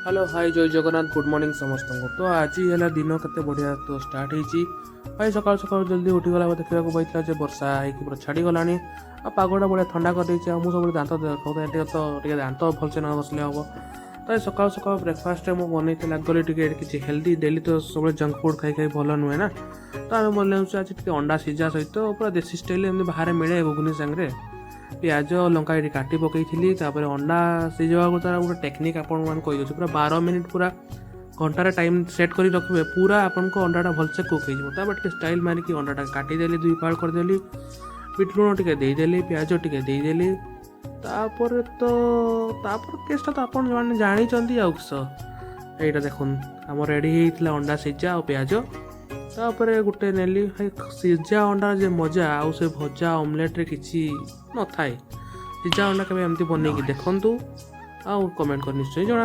Hello, high, ଜୟ Jagannath, good morning ସମସ୍ତଙ୍କୁ। ତ ଆଜି ହେଲା ଦିନ କେତେ ବଢ଼ିଆ ତ ଷ୍ଟାର୍ଟ ହେଇଛି ଭାଇ। ସକାଳୁ ସକାଳୁ ଜଲ୍ଦି ଉଠିଗଲା ପରେ ଦେଖିବାକୁ ପାଇଥିଲା ଯେ ବର୍ଷା ହେଇକି ପୁରା ଛାଡ଼ିଗଲାଣି ଆଉ ପାଗଟା ବଢ଼ିଆ ଥଣ୍ଡା କରିଦେଇଛି। ଆଉ ମୁଁ ସବୁବେଳେ ଦାନ୍ତ ଦେଖାଉଥାଏ ଟିକେ, ତ ଟିକେ ଦାନ୍ତ ଭଲସେ ନ ଘଷିଲେ ହେବ? ତ ଏ ସକାଳୁ ସକାଳୁ ବ୍ରେକଫାଷ୍ଟରେ ମୁଁ ବନେଇଥିଲି ଗଲି ଟିକେ କିଛି ହେଲ୍ଦି। ଡେଲି ତ ସବୁବେଳେ ଜଙ୍କ ଫୁଡ଼୍ ଖାଇ ଖାଇ ଭଲ ନୁହେଁ ନା। ତ ଆମେ ବନେଉଛୁ ଆଜି ଟିକେ ଅଣ୍ଡା ସିଝା ସହିତ ପୁରା ଦେଶୀ ଷ୍ଟାଇଲ୍, ଏମିତି ବାହାରେ ମିଳେ ଘୁଗୁନି ସାଙ୍ଗରେ। ପିଆଜ, ଲଙ୍କା ଏଠି କାଟି ପକେଇଥିଲି। ତାପରେ ଅଣ୍ଡା ସିଝେଇବାକୁ ତାର ଗୋଟେ ଟେକ୍ନିକ୍ ଆପଣମାନଙ୍କୁ କହିଦେଉଛି। ପୁରା 12 ମିନିଟ୍, ପୁରା ଘଣ୍ଟାରେ ଟାଇମ୍ ସେଟ୍ କରି ରଖିବେ, ପୁରା ଆପଣଙ୍କ ଅଣ୍ଡାଟା ଭଲସେ କୁକ୍ ହେଇଯିବ। ତାପରେ ଟିକେ ଷ୍ଟାଇଲ୍ ମାରିକି ଅଣ୍ଡାଟା କାଟିଦେଲି, ଦୁଇ ଫାଳ କରିଦେଲି, ବିଟ୍ ଲୁଣ ଟିକେ ଦେଇଦେଲି, ପିଆଜ ଟିକେ ଦେଇଦେଲି। ତାପରେ ତ ତାପରେ କେସ୍ଟା ତ ଆପଣ ମାନେ ଜାଣିଛନ୍ତି ଆଉ କିସ। ଏଇଟା ଦେଖୁନ୍, ଆମର ରେଡ଼ି ହେଇଥିଲା ଅଣ୍ଡା ସିଝା ଆଉ ପିଆଜ। ତାପରେ ଗୋଟେ ନେଲି ଭାଇ, ସିଝା ଅଣ୍ଡାର ଯେ ମଜା ଆଉ ସେ ଭଜା ଅମଲେଟ୍ରେ କିଛି ନଥାଏ। ସିଝା ଅଣ୍ଡା କେବେ ଏମିତି ବନେଇକି ଦେଖନ୍ତୁ ଆଉ କମେଣ୍ଟ କରି ନିଶ୍ଚୟ ଜଣା।